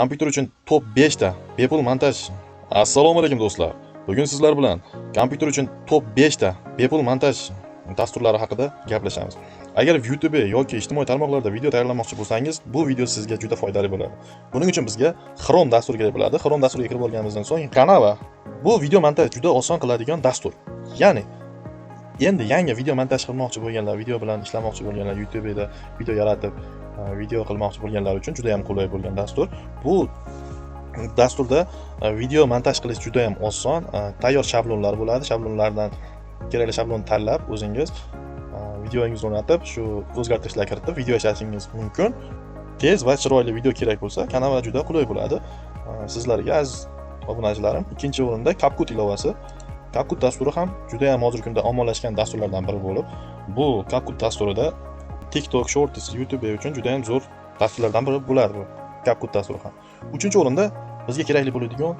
Kompyuter uchun top 5 ta bepul montaj. Assalomu alaykum, do'stlar. Bugun sizlar bilan kompyuter uchun top 5 ta bepul montaj dasturlari haqida gaplashamiz. Agar YouTube yoki ijtimoiy tarmoqlarda video tayyorlamoqchi bo'lsangiz, bu video sizga juda foydali bo'ladi. Buning uchun bizga Chrome dasturi kerak bo'ladi. Chrome dasturiga kirib olganimizdan so'ng Canva, bu video montaj juda oson qiladigan dastur. Ya'ni endi yangi video montaj qilmoqchi bo'lganlar, video bilan ishlamoqchi bo'lganlar, YouTube'da video yaratib, video qilmoqchi bo'lganlar uchun juda ham qulay bo'lgan dastur. Bu dasturda video montaj qilish juda ham oson. Tayyor shablonlar bo'ladi. Shablonlardan kerakli shablonni tanlab, o'zingiz videongizni o'rnatib, shu o'zgartirishlar kiritib, video ishlashingiz mumkin. Tez va chiroyli video kerak bo'lsa, Canva juda qulay bo'ladi. Sizlarga, aziz obunachilarim, ikkinchi o'rinda CapCut ilovasi. CapCut dasturi ham juda ham hozirgi kunda ommalashgan dasturlardan biri bo'lib, bu CapCut dasturida TikTok, Shorts, YouTube uchun juda ham zo'r dasturlardan biri bo'ladi bu CapCut dasturi ham. Uchinchi o'rinda bizga kerakli bo'ladigan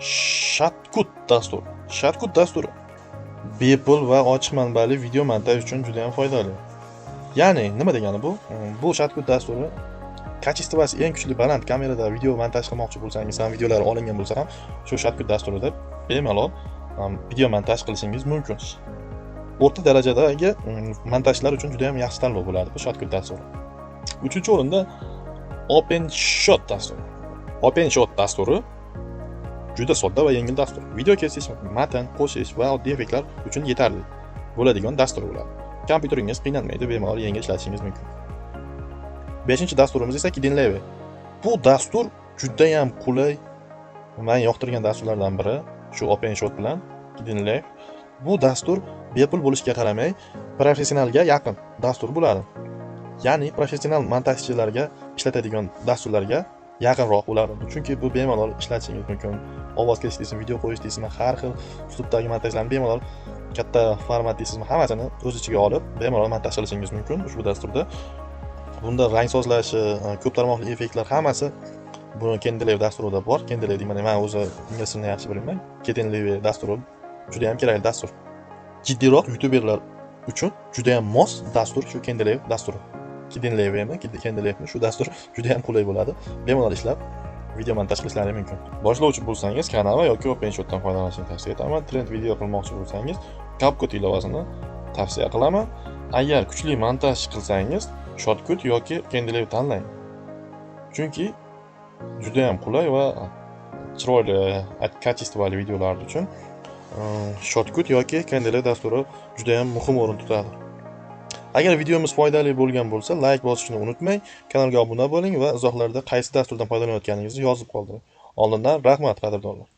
Shotcut dasturi. Shotcut dasturi bepul va ochiq manbali video montaj uchun juda ham foydali. Ya'ni nima degani bu? Bu Shotcut dasturi качество si eng kuchli, baland kamerada video montaj qilmoqchi bo'lsangiz ham, videolar olingan bo'lsa ham, shu Shotcut dasturida bemalol video montaj qilishingiz mumkin. O'rta darajadagi montajlar uchun juda ham yaxshi tanlov bo'ladi bu Shotcut dasturi. Uchinchi o'rinda OpenShot dasturi. OpenShot dasturi juda sodda va yengil dastur. Video kesish, matn qo'shish va oddiy effektlar uchun yetarli bo'ladigan dastur bo'ladi. Kompyuteringiz qiynalmaydi, bemalol yengil ishlatishingiz mumkin. Beshinchi dasturimiz esa Kdenlive. Bu dastur juda ham qulay. Men yoqtirgan dasturlardan biri shu OpenShot bilan Kdenlive. Bu dastur bepul bo'lishiga qaramay, professionalga yaqin dastur bo'ladi. Ya'ni professional montajchilarga ishlatadigan dasturlarga yaqinroq bo'ladi. Chunki bu bemalol ishlatishingiz mumkin. Ovoz kesish deysizmi, video qo'yish deysizmi, har xil uslubdagi montajlarni bemalol, katta format deysizmi, hammasini o'z ichiga olib, bemalol montaj qilishingiz mumkin ushbu dasturda. Bunda rang sozlashi, ko'p tarmoqli effektlar, hammasi buni Kdenlive dasturida bor. Kdenlive deyman, man o'zi ingliz tilini yaxshi bilmayman. Kdenlive dasturi juda ham kerakli dastur. Jiddiyroq youtuberlar uchun juda ham mos dastur shu Kdenlive dasturi. Kdenlivemi, Kdenlivemi, shu dastur juda ham qulay bo'ladi. Bemalol ishlab, video montaj qilishlari mumkin. Boshlovchi bo'lsangiz, Canva yoki OpenShotdan foydalanishni tavsiya etaman. Trend video qilmoqchi bo'lsangiz, CapCut ilovasini tavsiya qilaman. Agar kuchli montaj qilsangiz, Shotcut yoki Kdenlive tanlang. Chunki juda ham qulay va chiroyli, качество li videolar uchun Shotcut yoki Kdenlive dasturi juda ham muhim o'rin tutadi. Agar videomiz foydali bo'lgan bo'lsa, like bosishni unutmang, kanalga obuna bo'ling va izohlarda qaysi dasturdan foydalanayotganingizni yozib qoldiring. Oldindan rahmat, qadrdonlar.